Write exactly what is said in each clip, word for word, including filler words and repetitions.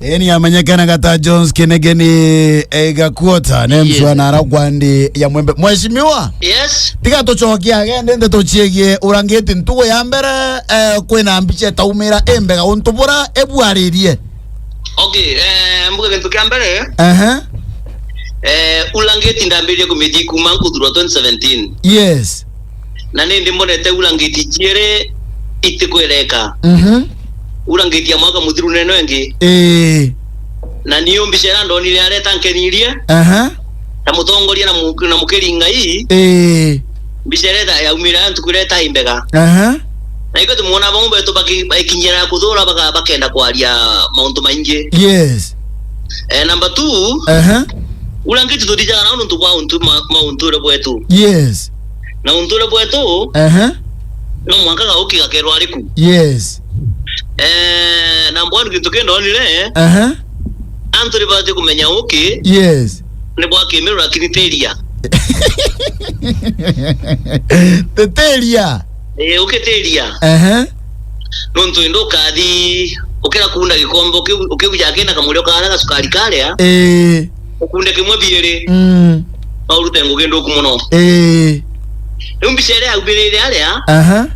Eni amenyekanaga ta Jones Kinegeni, eh, Gakuota, ne Yes. mswana ara kwandi ya Mwembe. Mheshimiwa, Yes. tiga tucokie agende ndeto ciegie urangiti ntugu ya mbere, eh, kwina mbica itaumira imbega untu bura ebwaririe. Okay, eh, mbuge gintu kia mbere. Aha. Eh, urangiti ndambiririe kumiti kuma nkuthurwa twenty seventeen. Yes. Na nindi mbonete urangiti ciere itikwireka. Mhm. Urangiti ya mwaka muthiru neno ingi. Ii. Na niyo mbica iria ndonire areta nkenirie. Aha. Ta mutongoria na mu-, na mukiri Ngai. Ii. Mbica iria ita-, yaumire ya ntuku iria itai mbega. Aha. Na ikio tumwona bamwe betu baki-, baikinyira kuthura baka-, bakenda kwaria mauntu maingi. Yes. Eh, number two, Aha. urangiti tuthijaga nao nontu bwa untu ma-, mauntu ure bwetu. Yes. Na untu ure bwetu, Aha. no mwanka gauki gakerwa ariku. Yes. Eh, number one, gintu kindonire, Aha. antu ni bati kumenya uki Yes. ni bwa kimiro, lakini tiria. Teteria. Eh, ukitiria. Aha. Nontu indi ukathi, ukira kunda gikombe, ukiu-, ukiuja kena kamurio karia gacukari karia, Ii. ukunde kimwe biiri, Mm. no urute ngugi nthuku mono. Ii. Riu mbica iria yaumiriire aria, Aha.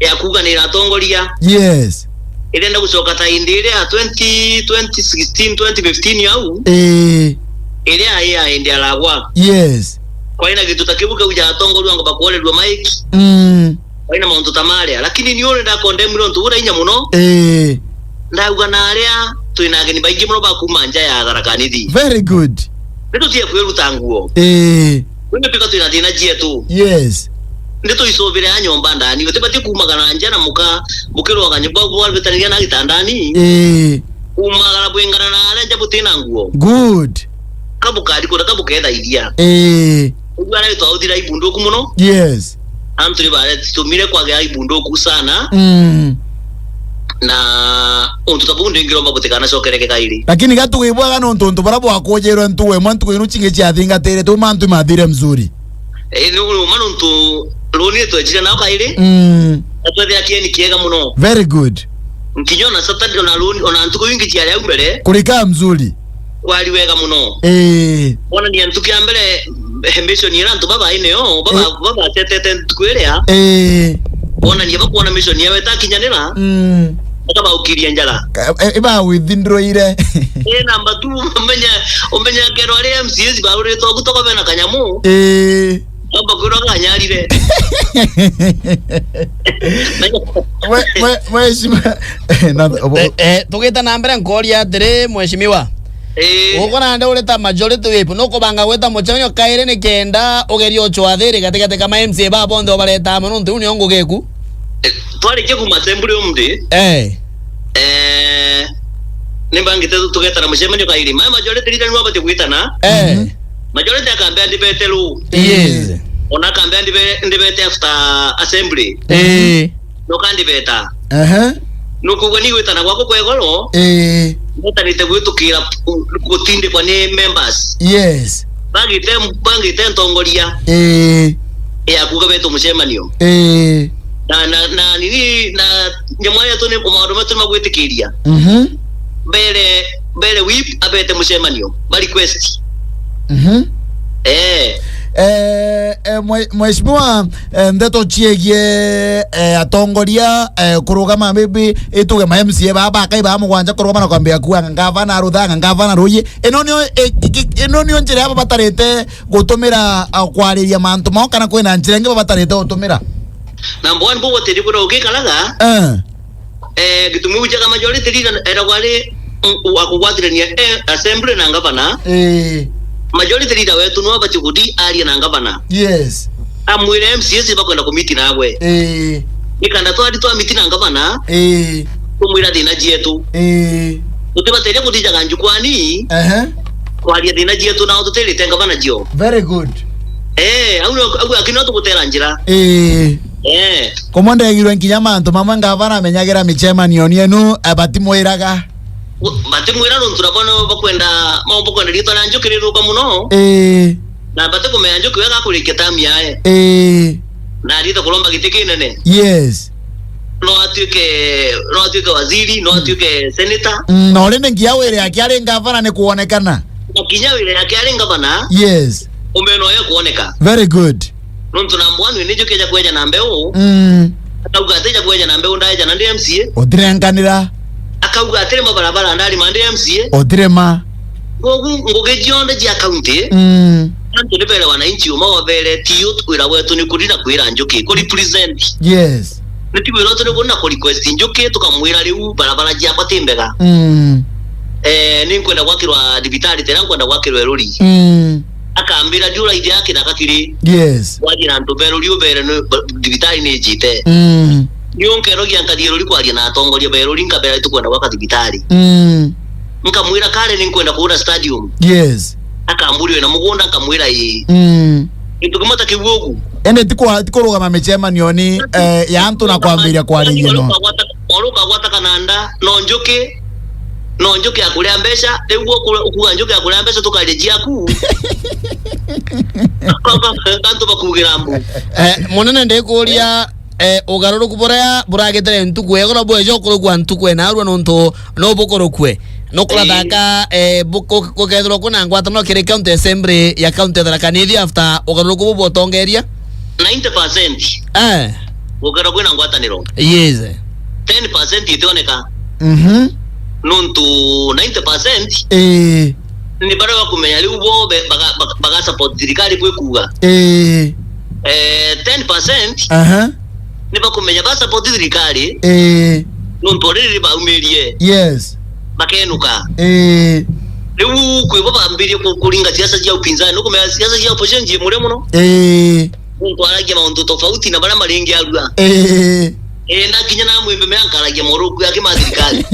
ya kuuganira atongoria, Yes. irenda gucoka ta indi iria ya twenty, twenty sixteen, twenty fifteen au, Ii. iria ya indi aragwa. Yes. Kwaina gintu ta kiu kiuja atongoria ngo bakwonerua maiki. Mm. Kwaina mauntu ta maria. Lakini ni uri ndakondemire untu bura inya mono. Ii. Ndauga na aria twina ageni baingi mono ba kuuma nja ya Tharaka Nithi. Very good. Ni tutie kwiruta nguo. Ii. Ni pika twina thina cietu. Yes. Ni tuicubire a nyomba ndani. Utibati kuumagara nja na muka, mukirwaga nyomba bwabitaniria na gitandani. Ii. Kuumagara bwingana na aria nja butina nguo. Good. Kabukari kura kabukethaithia. Ii. Ugu aria twauthira aibu nthuku mono. Yes. Antu ni baretumire kwagia aibu nthuku sana. Mm. Na untu ta buu ndingiromba butikanacokereke kairi. Lakini gatugibwaga nontu untu bara bwakujirwe ntugu imwe ntugu inu cingi ciathingatire tu mantu mathire mzuri. Eh, ni uma nontu runi twejire nao kairi. Mm. Na twethira kieni kiega mono. Very good. Nkinya ona Saturday ona runi, ona ntuku ingi ciari au mbere. Kurika mzuri. Kwari wega mono. Ii. Wonania ntuku ya mbere, eh, mission ira antu baba ineo, baba, Ii. baba atetete ntuku iria. Ii. Wonania bakwona mission yao itakinyanira. Mm. Bakabaukiria njara. Ka-, e-, iba withindroire. Ii, number two, umenya, umenya kero aria M C As baruritwe ogu toko bena kanyamu. Ii. Amba kwirwa kanyarire. Mwe-, mwe-, mheshimiwa, na, Eh, eh, tugita na mbere nkoria atiri, mheshimiwa. Eh. Uko na nde ureta majority whip, nukubanga gwita mucemanio kairi nikenda ugerie ucwathiri gatigati ka ma M C A ba bonthe ubareta amwe nontu iu nio ngugi eku? Eh, twarikia kuma assembly umthi. Eh. Eh, nimbangite tu-, tugetana mucemanio kairi. Ma majority leader niwe abatie gwitana. Eh. Mhm. Majority akambia ndibete ru. Yes. Ona akambia ndibe-, ndibete after assembly. Eh. Nokandibeta. Aha. Nukugwa ni gwitana gwako kwa igoro. Eh. Mbetanite gwitukira gutindikwa ni members. Yes. Bagite, bagite ntongoria. Eh. Ya kuga betu mucemanio. Eh. Na, na, na nini, na nyamu aria tu ni maundu metu ni magwitikiria. Mhm. Mbere, mbere whip abete mucemanio, ba request. Mhm. Eh. Eh, eh, mwe-, mheshimiwa, eh, ndeto ciegie, eh, atongoria, eh, kurugama maybe ituge ma M C A ba, ba kai ba mugwanja kurugama na kwambia kuuga ngavana Ruthanga, ngavana Ruyi. Ino nio, eh, ki-, ki-, ino nio njira yabo batarite gutumira, ah, kwariria mantu mao kana kwina njira ingi babatarite gutumira? Number one, bubotiri kuria ukikaraga. Eh. Eh, gitumi ujaga majority leader eragwa ari, mm, wa kugwatirania, eh, assembly na ngavana. Eh. Majority leader wetu niwe abati guthi aria na ngavana. Yes. Amwire M C As bakwenda kumiti nagwe. Eh. Nikanda twari twamiti na ngavana. Eh. Tumwira thina cietu. Eh. Tutibateria kuthijaga njukwani. Aha. Kwaria thina cietu nao tutirite ngavana cio. Very good. Eh, au no, au akino tugutera njira. Eh. Eh. Kumwe ndegirwe nkinya mantu mamwe ngavana amenyagira micemanio ni enu, eh, batimwiraga. U-, batimwira nontu nabo no bakwenda, mau bakwenda riitwa ria Njuki riruka muno. Eh. Na batikumenya Njuki wega akurikia term yae. Eh. Na ariite kuromba giti kinene. Yes. no atuike, no atuike waziri, no atuike senator. Mm, na uri ni nginya wire yake ari ngavana ni kuonekana. Na kinya wire yake ari ngavana, yes, umeno ye kuoneka. Very good. Nontu number one, ni Njuki eja kweja na mbeu. Mm. Akauga ati eja kweja na mbeu, ndaeja na ndi M C A. Utirenganira. Akauga atiri mabarabara, ndarima ndi M C A. Utirima. Kogu ngugi cionthe cia county, mm, antu ni bere wananchi uma wabere, ti yo twira wetu ni kurina kwira Njuki, ku represent. Yes. Ni ti wira wetu ni kurina ku request Njuki, tukamwira riu barabara ciakwa ti mbega. Mm. Eh, ni nkwenda gwakirwa thibitari, tena nkwenda gwakirwa erori. Mm. Akambira, "Ndiuraithia kithaka kiri." Yes. Wathie na antu berori ubere ni, ba-, thibitari ni ijite. Mm. Ni unkerogia nkathie erori kwaria na atongoria berori, nkabera, "Tukwenda gwaka thibitari." Mm. Nkamwira, "Kare ni nkwenda kuura stadium." Yes. Akamburia, "Wina mugunda?" Nkamwira, "Ii." Mm. Gintu kimwe ta kiu ugu. Indi ti kwa-, ti kurugama micemanio ni, eh, ya antu na kwambiria kwariria no. Wari ukagwata, wari ukagwata kananda, no Njuki, no Njuki akuria mbeca, riu ukure-, ukuga Njuki akuria mbeca tukaria ciaku. Antu bakugira mbu. Eh, munene ndikuria, eh, ugaruruku buria buragitire ntuku ego no bweja ukurukua ntuku ena arua nontu no bukurukue. No kurathaka, eh, buku-, gukethirwa kwina ngwataniro kiri county assembly ya county ya Tharaka Nithi after ugaruruku bu butongeria? Ninety percent. Eh. Gukethirwa kwina ngwataniro. Yes. Ten percent itioneka. Mhm. Nontu ninety percent, eh, ni baria bakumenya riu bo be-, baga-, baga-, baga support thirikari bwikuga. Eh. Eh, ten percent, aha, ni bakumenya ba support thirikari. Eh. Nontu already baumirie. Yes. Bakenuka. Eh. Riu kwi bo bambirie ku-, kuringa siasa cia upinzani. Nukumenya siasa cia opposition cie muria muno. Eh. Muntu aragia mauntu tofauti na baria maringi arua. Eh. Eh, na kinya na mwimbe mea nkaragia moruku yake ma thirikari.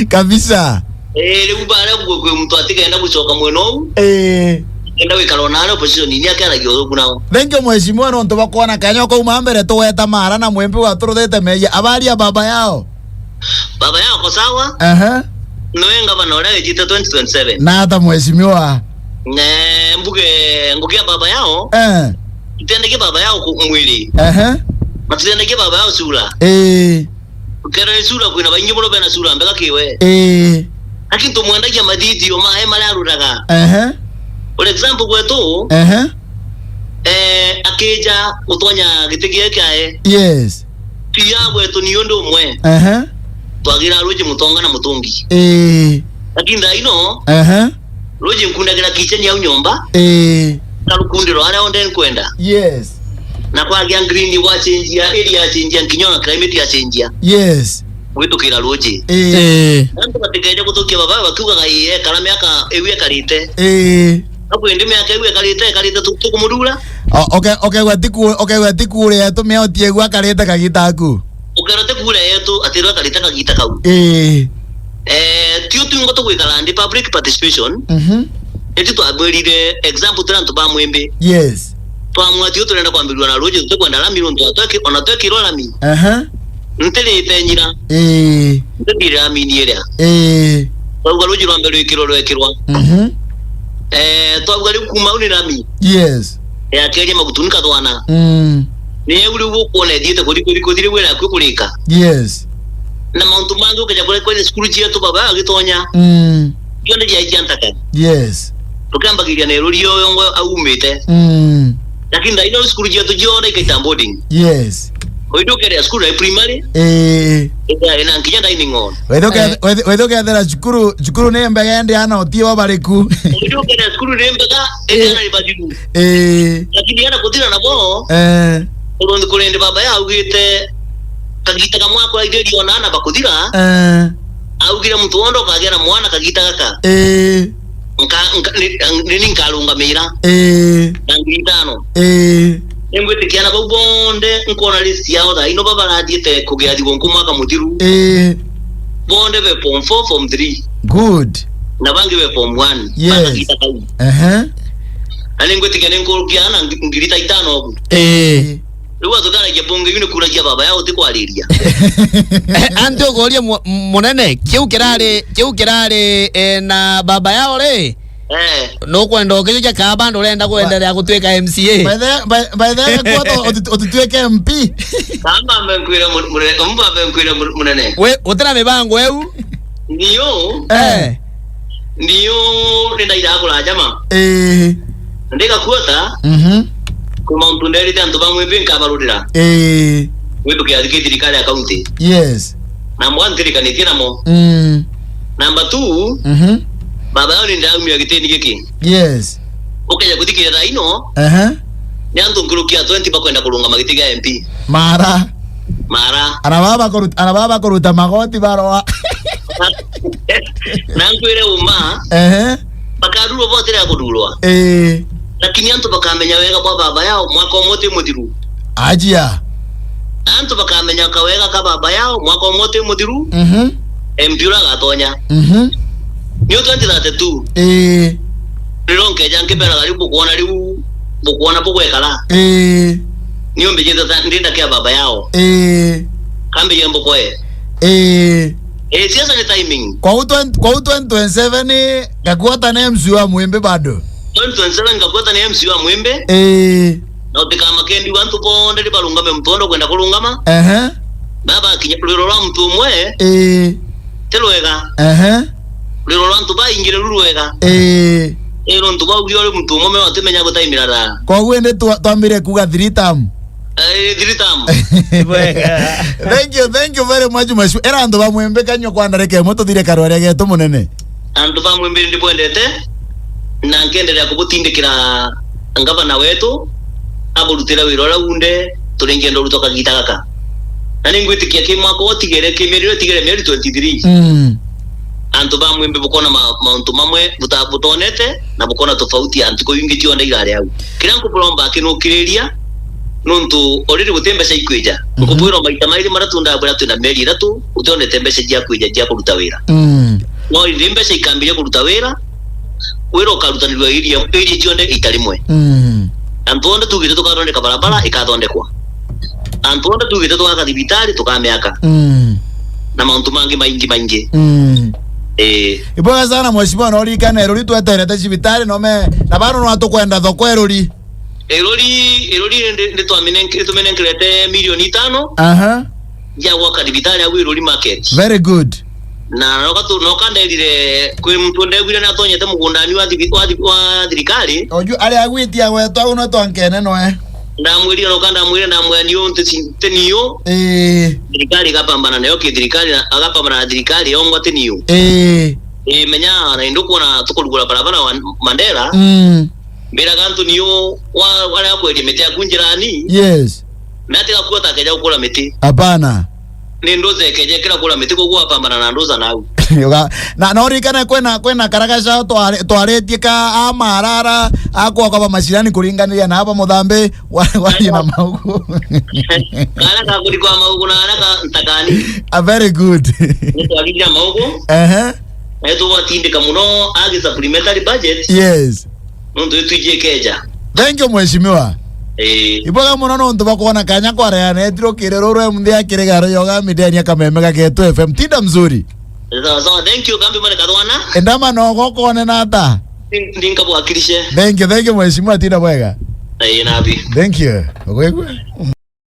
Kabisa. Eh, riu baria kwi, kwi muntu atikenda gucoka mwena uu. Eh. Kenda gwikara ona aria opposition ni akiaragia uruku nao. Thank you, mheshimiwa, nontu bakwona kanya ukauma mbere tugweta mara na mwimbi waturuthite meeyia. Habari ya baba yao? Baba yao ako sawa. Aha. Noe ngavana uria wijite twenty twenty-seven. Na ata mheshimiwa? Ne, mbuge ngugi ya baba yao. Eh. Tutiendagia baba yao ku-, mwiri. Aha. Na tutiendagia baba yao sura. Eh. Ukero ni sura kwina baingi muno bena sura mbega kiwe. Eh. Lakini tumwendagia mathithio mae maria aruraga. Aha. For example gwetu, aha, eh, akija gutonya giti giake kiae. Yes. Pia gwetu ni undu umwe. Aha. Twagira ruji mutonga na mutungi. Eh. Lakini thaa ino, aha, ruji nkundagira kitchen au nyomba. Eh. Na rukundiro aria onde nkwenda. Yes. Na kwagia green gwachenjia, area yachenjia, nkinya ona climate yachenjia. Yes. Gwitukira ruji. Eh. Eh. Antu batikeje gutukia baba bakiugaga, "Ii, ekara miaka iu ekarite." Eh. Abu indi miaka iu ekarite, ekarite tu-, tukumurura. O-, oke-, okegwa tiku-, okegwa tikure yetu mia utiegwa akarite kagita aku. Ukero tikure yetu atirwe ekarite kagita kau. Eh. Eh, tio twingo tugwikara ndi public participation. Mhm. Eti twabwirire example tira antu ba mwimbi. Yes. Twamwati uturenda kwambirwa na ruji, tutikwenda lami nontu atweki, ona twekirwa lami. Aha. Ntirite nyira. Eh. Ntithire lami ni iria. Eh. Twauga ruji rwambe rwikirwe rwekirwa. Mhm. Eh, twauga riu kuma u ni lami. Yes. Yakeria magutuni kathwana. Mm. Ni eu riu ukwona ithiite kuthi, kuthi, kuthi, riu ira akui kurika. Yes. Na mauntu mangi ukeja kuria kwina cukuru cietu baba agitonya. Mm. Kionde gia ikia ntaka. Yes. Tukiambagiria na iruri yo yongo aumite. Mm. Lakini thaa ino cukuru cietu ciothe ikaita boarding. Yes. Koidu ukeria cukuru ya primary. Eh. Ina, ina nkinya dining hall. Wethe uke-, eh, wethe, wethe ukethera cukuru, cukuru ni mbega ende ana utie wa bariku. Koidu ukeria cukuru ni mbega, ende, eh, ana ni bathiru. Eh. Lakini ana kuthira nabo. Eh. Urundi kurendi baba ya augite kagita kamwe akuraithirie ona ana bakuthira. Eh. Augire muntu wonde ukagia na mwana kagita gaka. Eh. Nka-, nka-, ni, ni, ni nkarungamira. Eh. Na ngiri itano. Eh. Ningwitikia na bau bonthe, nkona list yao thaa ino babarathiite kugia thigunku mwaka muthiru. Eh. Bonthe be form four, form three. Good. Na bangi be form one. Yes. Bakagita kau. Ehe. Na ningwitikia ni nkurukia ana ngi-, ngiri ta itano ugu. Eh. Riu atutaragia bunge yu ni kuragia baba yao utikwariria. Eh, anti ukoria mu-, munene, kiu kirari, kiu kirari, eh, na baba yao ri, Eh. Nukwenda ukijukia kana bado urenda kuendelea gutuika M C A? By the, by, by the way, kwata uti-, utituike M P. Kamba mbe nkwire mu-, munene, mba mbe nkwire mu-, munene. We, utina mibango eu? Ndio. Eh. Ndio, nindaira kuraja ma. Eh. Ndiga kuota. Mhm. Kwi mauntu nderite antu ba Mwimbi nkabarurira. Eh. Gwitukia thiki thirikari ya county. Yes. Na mwantirikanitie namo. Mm. Number two, mhm, baba yao nindaumia gitini giki. Yes. Ukeja kuthikira thaa ino, aha, ni antu nkuruki ya twenty bakwenda kurungama giti gia M P. Mara. Mara. Ana baba kuruta, ana baba kuruta magoti baroa. Na nkwire uma, ehe, bakarurwa botire ya kudurwa. Eh. Lakini antu bakamenya wega bwa baba yao mwaka umwe ti muthiru. Ajia. Antu bakamenya kawega ka baba yao mwaka umwe ti muthiru. Mhm. M P ura agatonya. Mhm. Ni twenty thirty-two. Eh. Riro nkeja nkibera gari bukwona riu, bukwona bugwekara. Eh. Ni umbijite ta ndinda kia baba yao. Eh. Kambije mbukoe. Eh. Eh, siasa ni timing. Kwa u twenty, kwa u twenty twenty-seven, ngakuota na M C wa Mwimbi bado. Twenty twenty-seven ngakuota na M C wa Mwimbi. Eh. Na utikamakendi antu bonthe ni barungame muntu onde kwenda kurungama. Ehe. Baba kinya rwiro rwa muntu umwe. Eh. Ti rwega. Ehe. Rwiro rwa antu baingi ni ru rwega. Eh. Eh, nontu bau uri muntu umwe me watimenya gutaimira ra. Koguo indi twa-, twambire kuga three term. Eh, three term. Bwega. Thank you, thank you very much, mheshimiwa. Era antu ba Mwimbi kanyua kwa ndarika imwe tuthire karware getu munene. Antu ba Mwimbi ndibwendete, na nkenderea kubutindikira ngavana wetu, aburutire wira uria unde, turingenda urutwa kagita gaka. Na ningwitikia ki mwaka utigere, ki mieri utigere, mieri twenty-three. Mm. Antu ba Mwimbi bukona ma-, mauntu mamwe buta-, butonete, na bukona tofauti ya ntuku ingi cionthe irari au. Kiria nkuburomba kinukiriria, nontu already guti mbeca ikwija. Mhm. Nkubwirwa maita mairi maria tundabwira twina mieri ithatu, utionete mbeca cia kwija cia kuruta wira. Mm. No indi mbeca ikambiria kuruta wira, wira ukarutanirua area, area cionthe ita rimwe. Mm. Antu onthe tugite tukathondeka barabara, ikathondekwa. Antu onthe tugite tugaka thibitari, tukamiaka. Mm. Na mauntu mangi maingi maingi. Mm. Eh. Ibwega sana mheshimiwa, na urikane, ruri tweterete cibitari, no me, na bado no atukwenda thoko eruri. Eruri, eruri ndi, ndi twamenenke-, tumenenkerete milioni itano. Aha. Cia gwaka thibitari au Eruri market. Very good. Na noka tu-, noka nderire kwi muntu ndegwire natonyete mugundani wa thibi-, wa thibi-, wa thirikari. Oju ari agwitia gwetu au no twankene noe. Ndamwirire noka ndamwire ndamwira niyo nti ci-, ti niyo. Ii. Thirikari igapambana nayo ki thirikari na, agapambana na thirikari yongwa ti niyo. Ii. Ii, menya na indu kuona tukurugura barabara wa Mandera. Mm. Mbiraga antu niyo wa, waria kwendia miti yaku njirani. Yes. Na atiga kuota akeja gukura miti. Hapana. Ni nduze ekeja ikira kura miti koguo apambana na nduza nau. Yoga. Na, na urikane kwena, kwena karagaca tware-, twaretie ka amarara, akwa kwa macirani kuringaniria na aba muthambi, wa-, wari na maugu. Kara ka kurikwa maugu na ara ka ntakani. A very good. Ni twagiria maugu. Ehe. Na itugwatindika muno agi supplementary budget. Yes. Nontu itwiji ikeja. Thank you, mheshimiwa. Eh. Ibwega muno nontu bakwona kanya kwareana etiro kirero rwe mthi akirigaro yoga mideni akameme ga Getu F M. Tinda mzuri. Sawa, sawa. Thank you, kambi mane kathwana. Endama no gokone na ata? Ndin-, ndinkabwakilishe. Thank you, thank you, mheshimiwa, tinda bwega. Eh, nabi. Thank you. Ogwegwe.